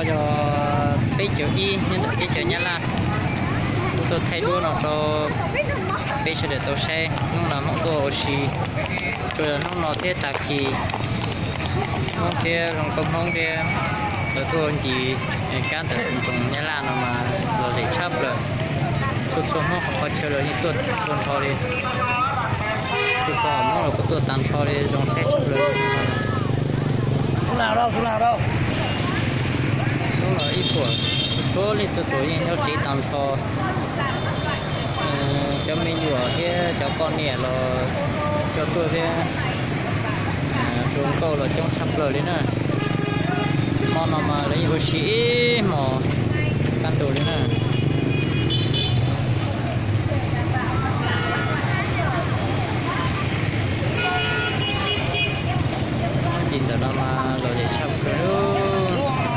Yog peb caug ib nyob ntawm teb chaws Nyab Laj, kuv tuaj thaij duab no rau peb sawv daws tau saib. Hnub no Hmoob tuaj ua si, tsuas yog hnub no thiab tag kis, Hmoob thiab zoo nkauj Hmoob thiab lawv tuaj ncig kab ntawm nroog Nyab Laj no mas lom zem tshaj plaws. Txhua txhua Hmoob qhov chaw los yeej tuaj txhua nrho li. Txhua txhua Hmoob los kuj tuaj tag nrho li, zoo saib tshaj plaws. Hnub no ib puas txhua leej txhua tus yeej nyob tsev tag nrho. Cov me nyuam thiab cov poj niam los coj tuaj thiab, tus nkauj los coob tshaj plaws li na. Hmo no mas lawv yeej ua si ib hmos kaj ntug li na. Ncig ntawm no mas lom zem tshaj plaws. Lom zem kawg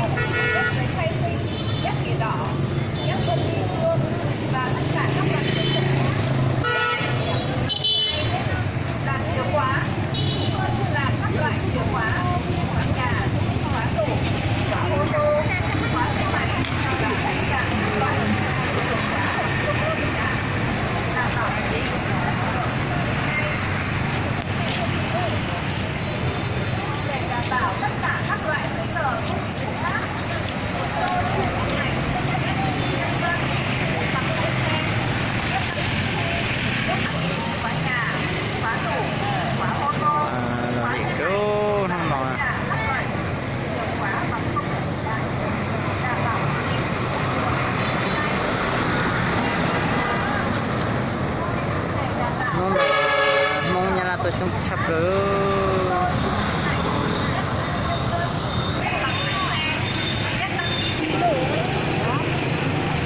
hnub no. Hnub no Hmoob Nyab Laj tuaj coob tshaj plaws.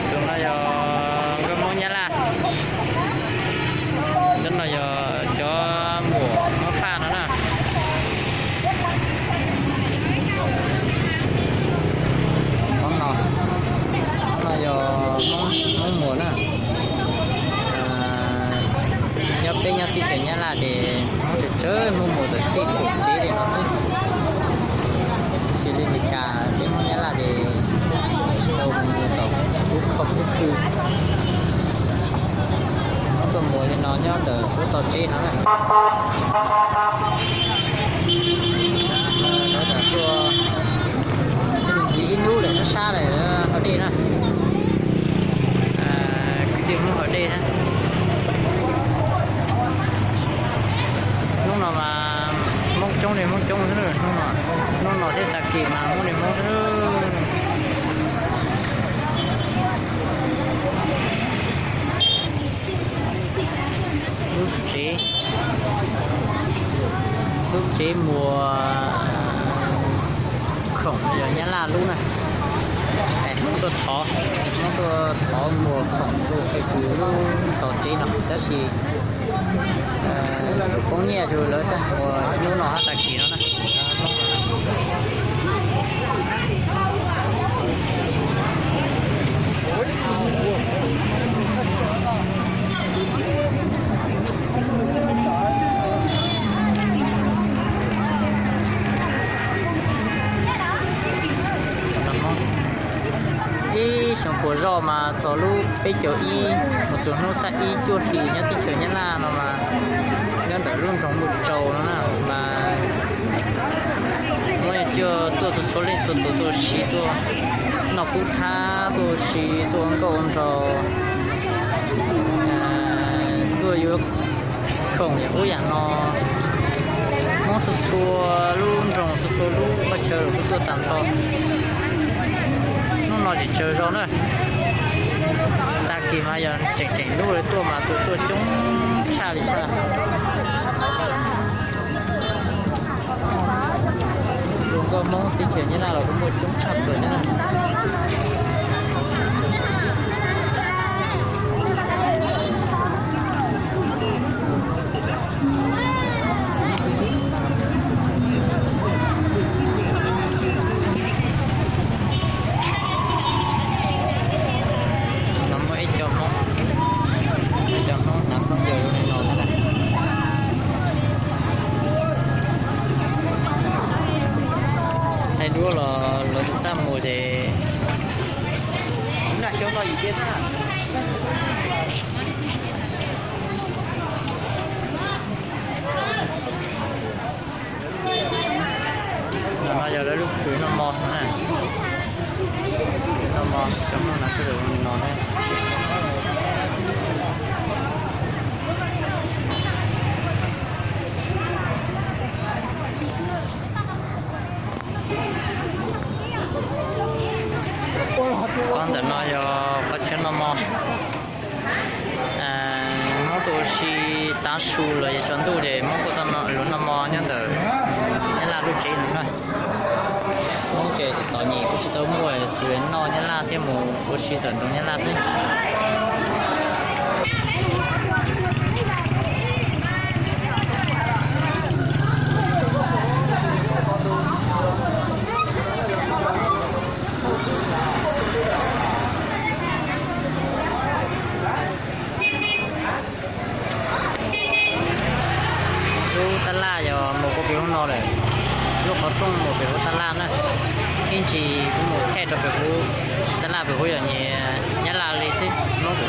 Tus no yog nkauj Hmoob Nyab Laj. Cov no yog cov muam Hmoob Faj no na. Hmoob no, no yog Hmoob Muas na. Nyob peb nyob teb chaws Nyab Laj ces Hmoob tsawg tsawg Hmoob Muas tawm tej kaum tsev li no xwb. Tsis li Meskas, peb Hmoob Nyab Laj ces tsis tau mus tom lub khau lub khw. Hmoob tuaj muas li no nyob ntawm suav tau tsev no na. Lawv tuaj ncig ib hnub lawm sab sab lawm haus dej na. Kwv tij Hmoob haus dej na. Hnub no mas Hmoob coob li Hmoob coob xwb, hnub no thiab tag kis mas Hmoob li Hmoob xwb. Lub tsev, lub tsev muas khoom yog Nyab Laj lub na. Hmoob tuaj thov, Hmoob tuaj thov muas khoom rau peb tus lub tau tsev no tab sis tsuas poob nyiaj rau lawv xwb uas hnub no hab tag kis no na. Ib xyoo puas zoj mas txog lub peb caug ib mus txog hnub xya ib cuaj hli nyob teb chaws Nyab Laj no mas nyob ntawm lub nroog Mus Tsau no na mas muab coj tuaj txhua txhua leej txhua tus tuaj ua si tuaj noj kub thab tuaj ua si tuaj ua nkauj ua nraug tuaj yuav khoom yam ub yam no. Hmoob txhua txhua lub nroog txhua txhua lub qhov chaw los kuj tuaj tag nrho. Hnub no tseem tsawg zaus na, tag kis mas yog tseem tseem lub lawv tuaj mas tus tuaj coob tshaj li tshaj. Tus nkauj Hmoob teb chaws Nyab Laj los kuj muaj coob tshaj plaws thiab na. No muaj ib co Hmoob, ib co Hmoob hnav khaub ncaws zoo li no thiab na. Thaij duab los lawv tus txaj muag ces No yog lawv lub kws noj mov no na. Noj mov cov Hmoob no twb los no thiab. Qhov ntawm no yog qhov chaw noj mov. Hmoob tuaj ua si tav su los yog tsaus ntuj ces Hmoob kuj tuaj noj, luag noj mov nyob ntawm Nyab Laj lub tsev no na. Hmoob ces txom nyem kuj tsis tau muaj, tsuas noj Nyab Laj thiab mus ua si ntawm nroog Nyab Laj xwb. Lub tab laj yog mus kuj pem lub no lawm, lub qhov rooj mus pem hauv tab laj na. Ib ntsis kuv mus thaij rau pem hauv tab laj, pem hauv yog nyias Nyab Laj li xwb, Hmoob kuj